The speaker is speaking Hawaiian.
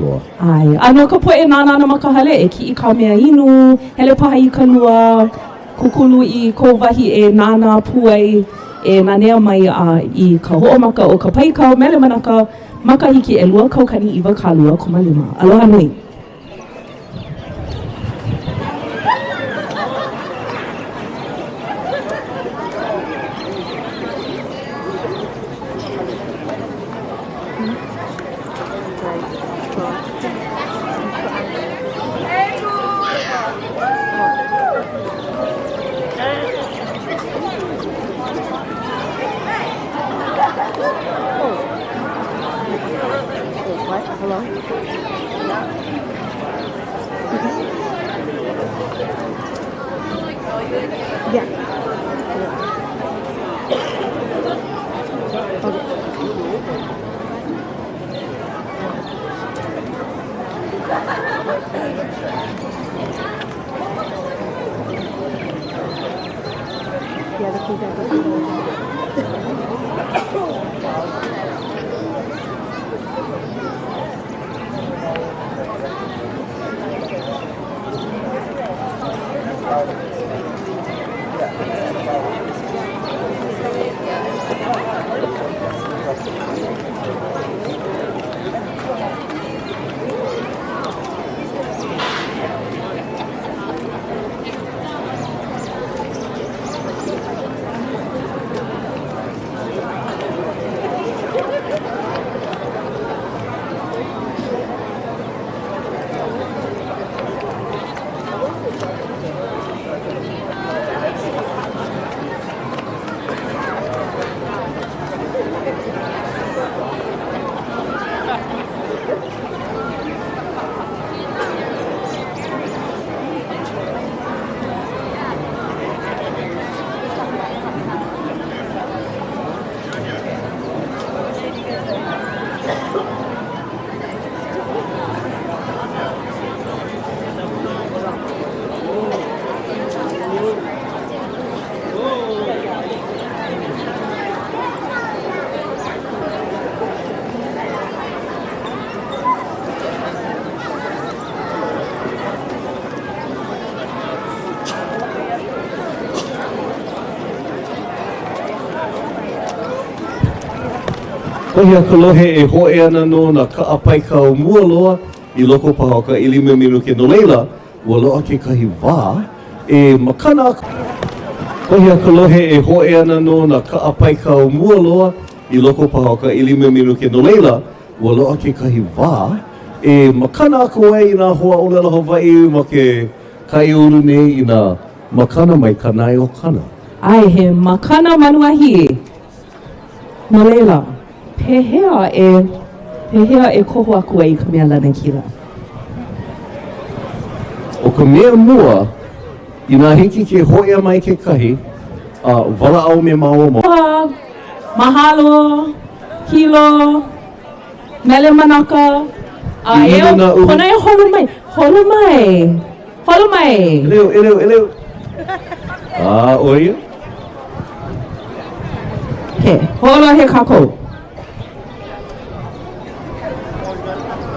loa. ʻAe. A no ka poʻe nānā ana ma ka hale, e kiʻi ka mea inu, hele paha i ka lua, kūkulu i kou wahi e nānā pū ai, e nanea mai a i ka hoʻomaka o ka paikau Mele Manaka makahiki 2025. Aloha nui. Wahi a ka lohe, e hōʻea ana nō nā kaʻa paikau mua loa i loko paha o ka ʻelima minuke. No laila, ua loaʻa kekahi wā e makana aku. Wahi a ka lohe, e hōʻea ana nō nā kaʻa paikau mua loa i loko paha o ka ʻelima minuke. No laila, ua loaʻa kekahi wā e makana aku ai i nā hoa ʻōlelo Hawaiʻi ma ke kaiāulu nei i nā makana mai ka nae o Kana. ʻAe, he makana manuahi. No laila, pehea e, pehea e koho aku ai i ka mea lanakila? ʻO ka mea mua, inā hiki ke hōʻea mai kekahi, a walaʻau me māua ma. Mahalo, Hilo, Mele Manaka, a e pono e holo mai, holo mai, holo mai. ʻEleu, ʻeleu, ʻeleu. A ʻo ia? He holohe kākou.